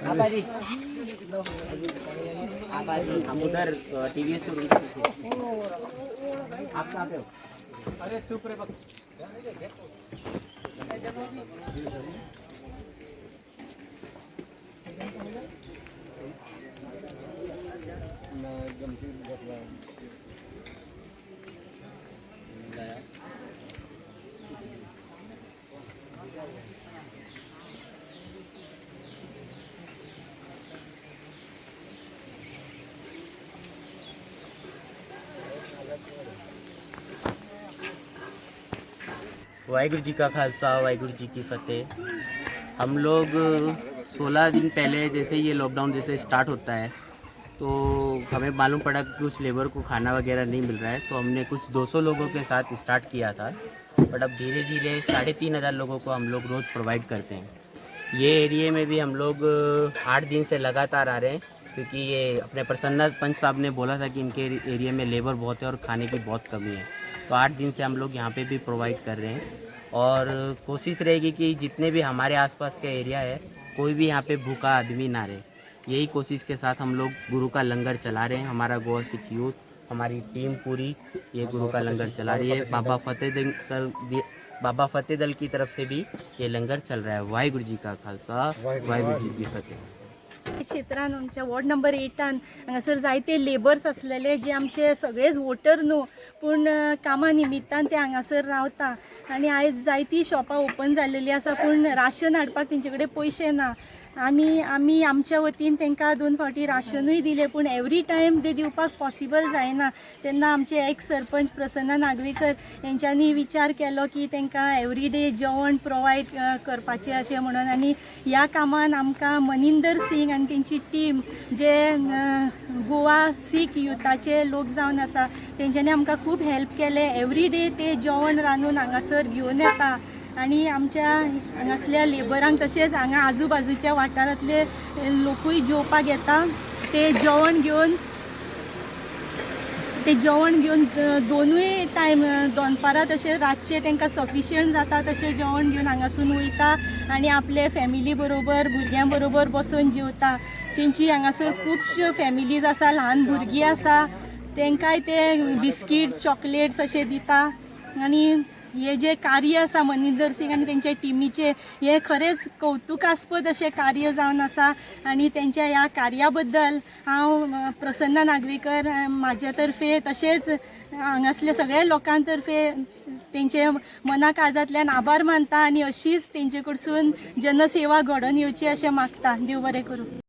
आबाजी, आबाजी, हम उधर TVS showroom K पीछे। आप कहाँ पे हो? अरे चुप रे। वाहिगुरु जी का खालसा, वाहिगुरु जी की फतेह। हम लोग 16 दिन पहले, जैसे ये लॉकडाउन जैसे स्टार्ट होता है, तो हमें मालूम पड़ा कि कुछ लेबर को खाना वगैरह नहीं मिल रहा है, तो हमने कुछ 200 लोगों के साथ स्टार्ट किया था। बट अब धीरे धीरे 3500 लोगों को हम लोग रोज़ प्रोवाइड करते हैं। ये एरिए में भी हम लोग 8 दिन से लगातार आ रहे हैं, क्योंकि ये अपने प्रसन्ना पंच साहब ने बोला था कि इनके एरिया में लेबर बहुत है और खाने की बहुत कमी है। तो 8 दिन से हम लोग यहाँ पे भी प्रोवाइड कर रहे हैं और कोशिश रहेगी कि जितने भी हमारे आसपास का एरिया है, कोई भी यहाँ पे भूखा आदमी ना रहे। यही कोशिश के साथ हम लोग गुरु का लंगर चला रहे हैं। हमारा गोवा सिख यूथ, हमारी टीम पूरी ये गुरु का लंगर चला रही है। बाबा फतेह दल सर, बाबा फतेह दल की तरफ से भी ये लंगर चल रहा है। वाहिगुरु जी का खालसा, वाहिगुरु जी की फतेह। क्षेत्रान, आमच्या वॉर्ड नंबर 8न हांगासर जायते लेबर्स आसलेले, जे आमचे सगळेच वोटर न्हू, पूण कामा निमित्तान ते हांगासर रावता. आनी आयज जायतीं शॉपां ओपन जाल्लेलीं आसा, पूण राशन हाडपाक तेंचे कडेन पयशे ना. आनी आमी आमच्या वतीन तांकां दोन फावटी राशनूय दिलें, पूण एवरी टायम ते दिवपाक पॉसिबल जायना. तेन्ना आमचे एक्स सरपंच प्रसन्ना नागवेकर हेंच्यांनी विचार केलो की तांकां एवरी डे जेवण प्रोवायड करपाचें अशें म्हणून. आनी ह्या कामान आमकां मनिंदर सिंग आनी तेंची टीम, जे गोवा सीख युथाचे लोक जावन आसा, तेंच्यांनी आमकां खूब हेल्प केलें. एवरी डे ते जेवण रांदून हांगासर घेवन येता आनी आमच्या हांगासल्या लेबरांक, तशेंच हांगा आजू बाजूच्या वाठारांतले लोकूय जेवपाक येता. ते जेवण घेवन दोनूय टायम, दनपारां तशें रातचें, तांकां सफिशियंट जाता तशें जेवण घेवन हांगासून वयता आनी आपले फॅमिली बरोबर, भुरग्यां बरोबर बसून जेवता. तेंची हांगासर खुबश्यो फॅमिलीज आसा, ल्हान भुरगीं आसा, तांकांय ते बिस्कीट, चॉकलेट्स अशें दिता. आनी हे जे कार्य आसा मनिंदर सिंग आनी तेंच्या टिमीचें, हें खरेंच कौतुकास्पद अशें कार्य जावन आसा. आनी तेंच्या ह्या कार्या बद्दल हांव प्रसन्ना नागवेकर म्हाज्या तर्फे, तशेंच हांगासल्या सगळ्या लोकां तर्फे तेंचे मना काळजांतल्यान आभार मानता आनी अशीच तेंचे कडसून जनसेवा घडोवन येवची अशें मागता. देव बरें करूं.